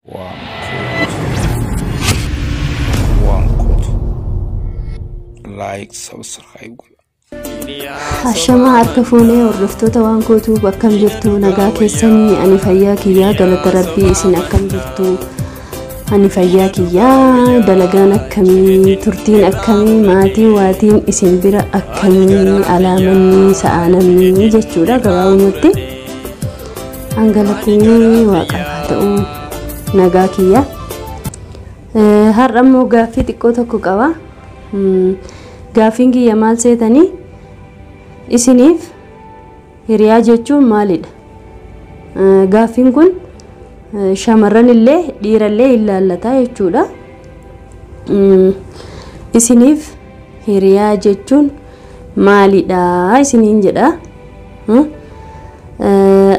Waan kootu. Waan kootu. Like, subscribe godha. Hashama harka fuunee hordoftoota waan kootuu, akkam jirtu? Nagaa keessanii? Ani fayyaa kiyyaa, galata rabbii. Isin akkam jirtu? Ani fayyaa kiyyaa. Dalagaan akkamii? Turtiin akkamii? Maatii waatiin isin bira akkamii? Alaamanni sa'aa namni jechuudha. Gabaabumatti hangalatni waaqaaf haa ta'u, nagaa kiyya. Har'a immoo gaaffii xiqqoo tokko qaba. Gaaffiin kiyya maal seetanii? Isiniif hiriyaa jechuun maalidha? Gaaffiin kun shamarran illee dhiirallee ilaallata jechuudha. Isiniif hiriyaa jechuun maalidha isiniin jedha.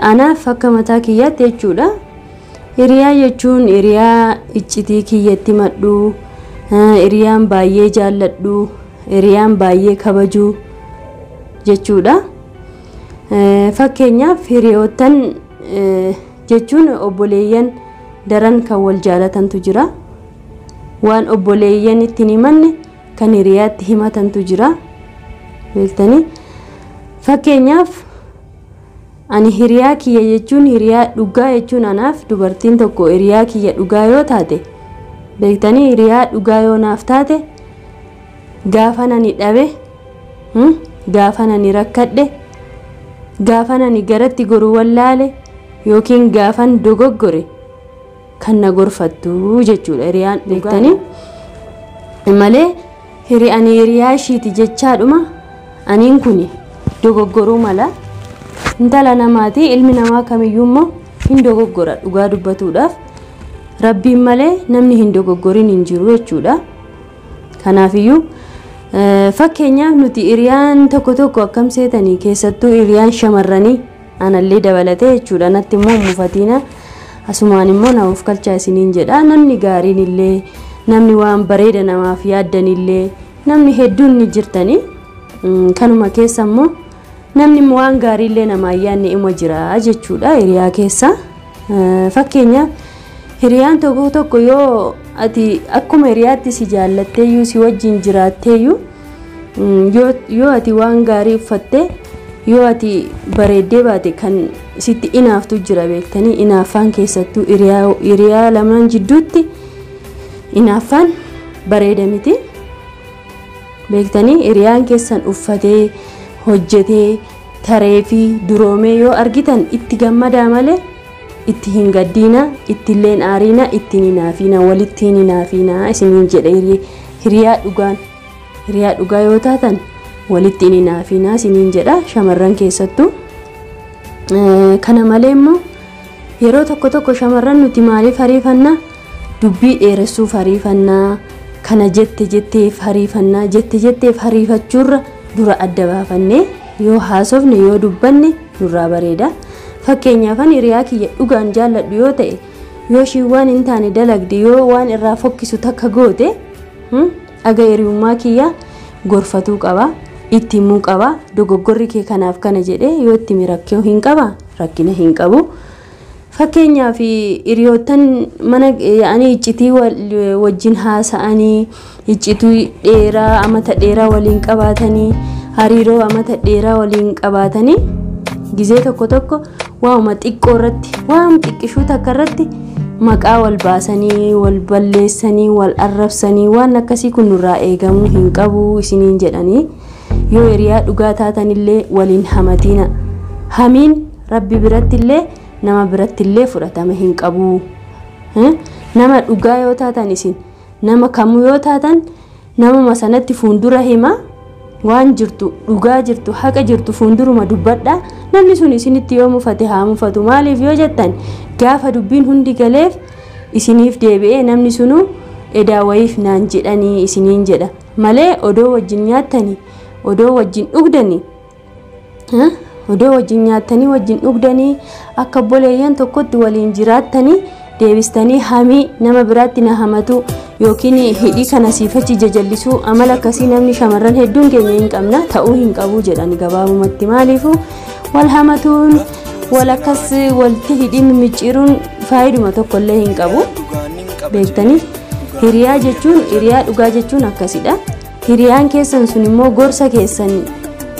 Anaaf akka mataa kiyyaatti jechuudha. Hiriyaa jechuun hiriyaa iccitii kiyyatti madhu, hiriyaan baay'ee jaalladhu, hiriyaan baay'ee kabaju jechuudha. Fakkeenyaaf, hiriyoottan jechuun obboleeyyan daran kan wal jaalatantu jira. Waan obboleeyyan ittiin himanne kan hiriyaatti himatantu jira. Beektanii? Fakkeenyaaf, ani hiriyaa kiyya jechuun, hiriyaa dhugaa jechuun, anaaf dubartiin tokko hiriyaa kiyya dhugaa yoo taate, beektanii, hiriyaa dhugaa yoo naaf taate, gaafa nani dhabe, gaafa nani rakkadhe, gaafa nani garatti goruu wallaale yookiin gaafan dogoggore kan na gorfattu jechuudha hiriyaan, beektanii. Malee ani hiriyaa ishiiti jechaadhuma aniin kun dogoggoruu mala. Intala namaati, ilmi namaa kamiyyuu immoo hin dogoggora. Dhugaa dubbatuudhaaf, rabbiin malee namni hin dogoggorin hin jiru jechuudha. Kanaafiyyuu, fakkeenyaaf, nuti hiriyaan tokko tokko akkam seetanii? Keessattuu hiriyaan shamarranii, anallee dabalatee jechuudha, natti immoo mufatiina, asumaan immoo na of kalchaa isiniin jedha. Namni gaariin illee, namni waan bareeda namaaf yaaddan illee, namni hedduun ni jirtanii. Kanuma keessa immoo namni waan gaariillee namaa yaadne ima jira jechuudha hiriyaa keessa. Fakkeenyaaf, hiriyaan tokko tokko yoo ati akkuma hiriyaatti si jaallatteeyyuu, si wajjin jiraatteeyyuu, yoo ati waan gaarii uffatte, yoo ati bareeddee baate, kan sitti inaaftu jira, beektanii. Inaaffaan keessattuu hiriyaa lamaan jidduutti inaaffaan bareeda miti. Beektanii, hiriyaan keessan uffatee, hojjetee, taree fi duroomee yoo argitan itti gammadaa malee itti hin gaddiina, ittilleen aariina, ittiin hinaafiina, walitti hin hinaafiina isiniin jedhe. Hiriyaa dhugaan, hiriyaa dhugaa yoo taatan, walitti hin hinaafiina isiniin jedha, shamarran keessattuu. Kana malee immoo yeroo tokko tokko shamarran nuti maaliif hariifannaa? Dubbii dheeressuuf hariifannaa, kana jette jetteef hariifannaa. Jette jetteef hariifachuurra dura adda baafannee yoo haasofne, yoo dubbanne nurraa bareeda. Fakkeenyaaf, ani hiriyaa kiyya dhugaan jaalladhu yoo ta'e, yoo ishiin waan hin taane dalagde, yoo waan irraa fokkisu takka goote, aga hiriyummaa kiyya gorfatuu qaba, itti himuu qaba. Dogoggorri kee kanaaf kana jedhee yoo itti hime rakkoo hin qaba? Rakkina hin qabu. Fakkeenyaaf, hiriyoottan mana yaa'anii iccitii wajjin haasa'anii, iccitii dheeraa amata dheeraa waliin qabaatanii, hariiroo amata dheeraa waliin qabaatanii, gizee tokko tokko waanuma xiqqoo irratti, waan xiqqishuu takka irratti maqaa wal baasanii, wal balleessanii, wal arrabsanii, waan akkasii kun nurraa eegamuu hin qabu isiniin jedhanii. Yoo hiriyaa dhugaa taatanillee waliin hamatiina. Hamiin rabbi biratti illee nama biratti illee fudhatama hin qabu. Nama dhugaa yoo taatan, isin nama kamuu yoo taatan, namuma sanatti fuuldura hima. Waan jirtu, dhugaa jirtu, haqa jirtu fuulduruma dubbadha. Namni sun isinitti yoo mufate haa mufatu. Maaliif yoo jettan, gaafa dubbiin hundi galeef isiniif deebi'ee namni sunuu edaa wayiif naan jedhanii isiniin jedha malee, odoo wajjin nyaattanii, odoo wajjin dhugdanii, odoo wajjin nyaattanii, wajjin dhugdanii, akka obboleeyyan tokkotti waliin jiraattanii, deebistanii hamii nama biraatti na hamatu yookiin hidhii kana siifachi jajallisuu, amala akkasii namni shamarran hedduun keenya hin qabna, ta'uu hin qabu jedhani gabaabumatti. Maaliifuu wal hamatuun, wal akkas walitti hidhii mimicciiruun Faayiduma tokkollee hin qabu. Beektanii hiriyaa jechuun hiriyaa dhugaa jechuun akkasidha. Hiriyaan keessan sun immoo gorsa keessan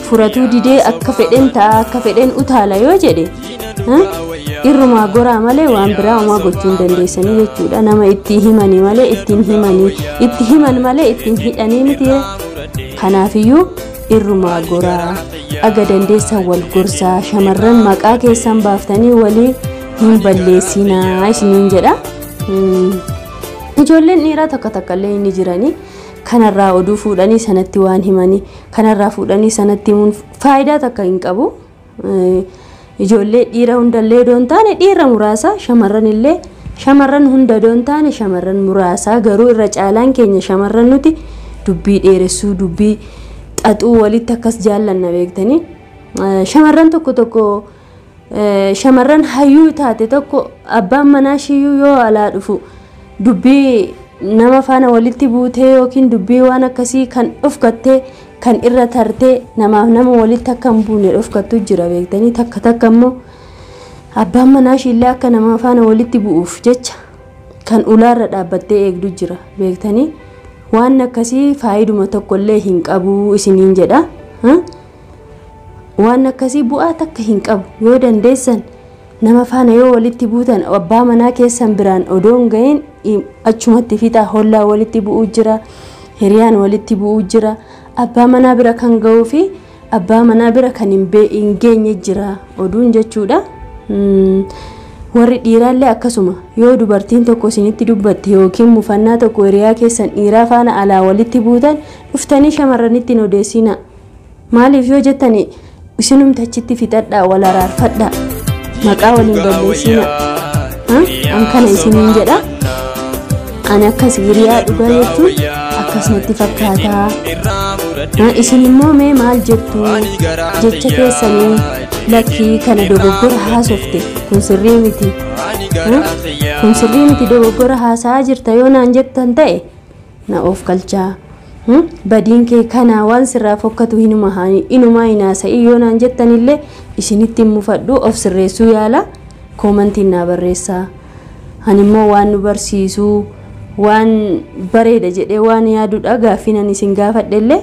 furatuu didee akka fedhen ta'a akka fedhen utaala yoo jedhe irrumaa goraa malee waan biraa homaa gochuu hin dandeessanii jechuudha. Nama itti himanii malee ittiin himanii itti himan malee ittiin hidhanii miti. Kanaafiyyuu irrumaa goraa aga dandeessan wal gorsaa shamarran maqaa keessan baaftanii walii hin balleessinaa isiniin jedha. Ijoolleen dhiiraa takka takka illee ni jiranii kanarraa oduu fuudhanii sanatti waan himanii kanarraa fuudhanii sanatti himuun faayidaa takka hin qabu. Ijoollee dhiira hundallee odoo hin taane dhiira muraasa shamarran illee shamarran hunda odoo hin taane shamarran muraasa garuu irra caalaan keenya shamarran nuti dubbii dheeressuu dubbii xaxuu walitti akkas jaallanna beektanii. Shamarran tokko tokko shamarran hayyuu taate tokko abbaan manaa ishiiyyuu yoo alaa dhufu dubbii nama faana walitti buutee yookiin dubbii waan akkasii kan dhofkattee kan irra tartee namaaf nama walitti akka hin buune dhofkattu jira beektanii. Takka takka immoo abbaan manaa ishiillee akka nama faana walitti bu'uuf jecha kan ulaarra dhaabbattee eegdu jira beektanii. Waan akkasii faayiduma tokkollee hin qabu isiniin jedha. Waan akkasii bu'aa takka hin qabu. Yoo dandeessan nama faana yoo walitti buutan abbaa manaa keessan biraan odoo hin gahin achumatti fixa. Hollaa walitti bu'uu jira, hiriyaan walitti bu'uu jira, abbaa manaa bira kan ga'uu fi abbaa manaa bira kan hin geenye jira oduun jechuudha. Warri dhiiraallee akkasuma yoo dubartiin tokko isinitti dubbatte yookiin mufannaa tokko hiriyaa keessan dhiiraa faana alaa walitti buutan dhuftanii shamarranitti hin odeessina. Maaliif yoo jettani isinumti achitti fixadhaa wal araarfadhaa maqaa waliin balleessina. An kana isiniin jedha. Ani akkas hiriyaa dhugaa jechuun akkasumatti fakkaataa. Isin immoo mee maal jettu jecha keessanii lakkii kana dogoggora haasofte kun sirrii miti. Kun sirrii miti dogoggora haasa'aa jirta yoo naan jettan ta'e na of galchaa. Badiin kee kana waan sirraa fokkatu inumaa hin haasa'ii yoo naan jettanillee isinitti hin mufadhu of sirreessuu yaala koomantiin naa barreessaa. Ani immoo waan nu barsiisuu waan bareeda jedhee waan yaadudha gaaffiin ani isin gaafadhellee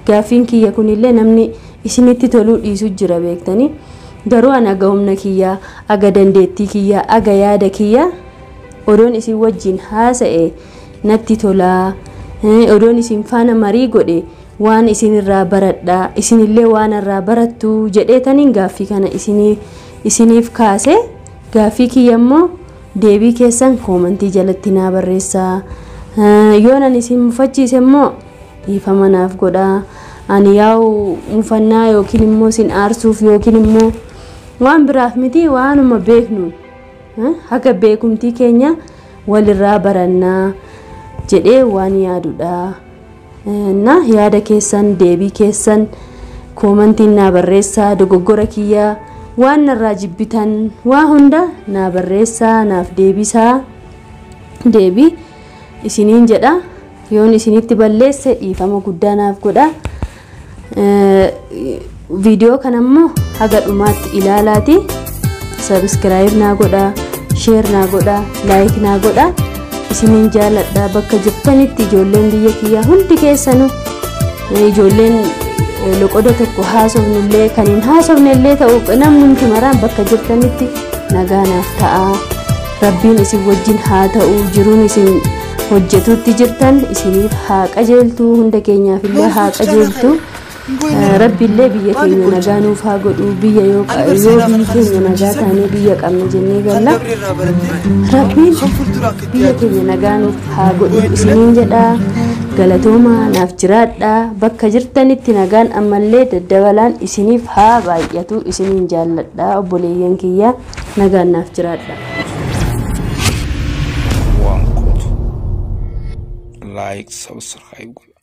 gaaffiin kiyya kunillee namni isinitti toluu dhiisu jira beektanii. Garuu ani aga humna kiyyaa aga dandeettii kiyyaa aga yaada kiyyaa odoon isin wajjin haasa'e natti tolaa. Odoon isin faana marii godhe waan isinirraa baradhaa isinillee waan irraa barattu jedheetaniin gaaffii kana isiniif kaase. Gaaffii kiyya immoo deebii keessan koomantii jalatti naa barreessaa. Yoo nan isin mufachiise immoo dhiifama naaf godhaa. Ani yaa'u mufannaa yookiin immoo isin aarsuuf yookiin immoo waan biraaf miti waanuma beeknuun haga beekumtii keenya walirraa barannaa jedhee waan yaadudha. Na yaada keessan deebii keessan koomantiin naa barreessaa dogoggora kiyyaa waan narraa jibbitan waa hunda naa barreessaa naaf deebisaa deebii isiniin jedha. Yoon isinitti balleesse dhiifama guddaa naaf godha. Viidiyoo kana immoo haga dhumaatti ilaalaati. Sabiskiraayib naa godha, sheer naa godha, laayik naa godha. Isiniin jaaladha bakka jirtanitti ijoolleen biyya kiyyaa hundi keessanuu ijoolleen loqoda tokko haasofnullee kan hin haasofnellee ta'u namni maraan bakka jirtanitti nagaa naaf ta'a. Rabbiin isin wajjin haa ta'u jiruun isin hojjetutti jirtan isiniif haa qajeeltu hunda keenyaaf illee haa qajeeltu. Rabbiillee biyya keenya nagaa nuuf haa godhu biyya yoo biyyi keenya nagaa taane biyya qabna jennee galla. Rabbiin biyya keenya nagaa nuuf haa godhu isiniin jedha. Galatooma naaf jiraadha bakka jirtanitti nagaan ammallee daddabalaan isiniif haa baay'atu isiniin jaalladha obboleeyyan kiyya nagaan naaf jiraadha. Waan kootu like subscribe godha.